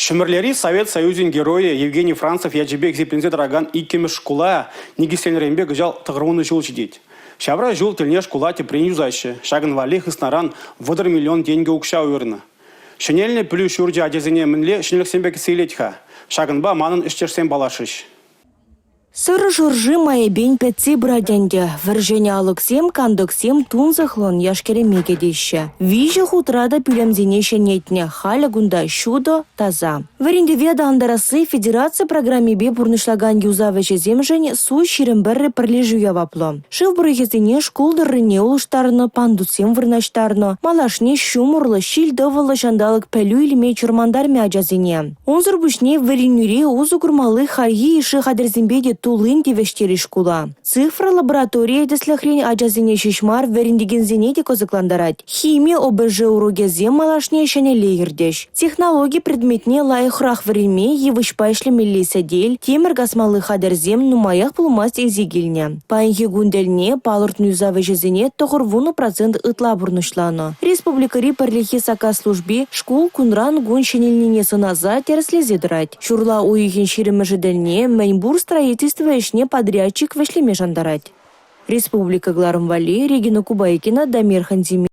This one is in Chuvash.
Ҫӗмӗрлери Совет Союзӗн Геройӗ Евгений Францев ячӗпе хисепленсе тӑракан иккӗмӗш шкула никӗсленӗренпе кӑҫал 90 ҫул ҫитет. Ҫавра ҫул тӗлне шкула тӗпрен юсаҫҫӗ. Ҫакӑн валли хыснаран 30 миллион тенкӗ укҫа уйӑрнӑ. Ҫӗнелнӗ пӗлӳ ҫурчӗ ачасене мӗнле ҫӗнӗлӗхсемпе кӗтсе илет-ха? Ҫакӑнпа манӑн ӗҫтешсем паллашрӗҫ. Сӑрӑ шӑрши майӗпен пӗтсе пырать ӗнтӗ. Вӗр-ҫӗнӗ алӑксем, кантӑксем тунсӑхлӑн яш-кӗрӗме кӗтеҫҫӗ. Виҫӗ хутра та пӳлӗмсене ҫӗнетнӗ. Халӗ кунта ҫутӑ, таса. Вӗрентӗве аталантарасси федераци программипе пурнӑҫлакан юсав ӗҫӗсемшӗн Су-21 пӗрлешӳ яваплӑ. Шыв пӑрӑхӗсене шкул тӑррине улӑштарнӑ, пандуссем вырнаҫтарнӑ. Малашне ҫумӑрлӑ, ҫил-тӑвӑллӑ ҫанталӑк пӗлӳ илме чӑрмантармӗ ачасене. Унсӑр пуҫне вӗренӳре усӑ курмалли хальхи йышши хатӗрсемпе те туллин тивӗҫтерӗҫ шкула. Цифра лабораторийӗ, тӗслӗхрен, ачасене ҫеҫ мар, вӗрентекенсене те кӑсӑклантарать. Хими, ОБЖ урокӗсем малашне ҫӗнӗлле иртӗҫ. Технологи предметне лайӑхрах вӗренме йывӑҫпа ӗҫлемелли сӗтел, тимӗр касмалли хатӗрсем нумаях пулмасть илсе килнӗ. Паянхи кун тӗлне палӑртнӑ юсав ӗҫӗсене 90 процент ытла пурнӑҫланӑ. Республикӑри пӗрлехи саккас служби шкул кунран-кун ҫӗнелнине сӑнаса, тӗрӗслесе тӑрать. Ҫурла уйӑхӗн 20-мӗшӗ тӗлне мӗн пур строительство ӗҫне подрядчик вӗҫлеме шантарать. Республика кӑларӑм валли Регина Кубайкина, Дамир Хандимиров.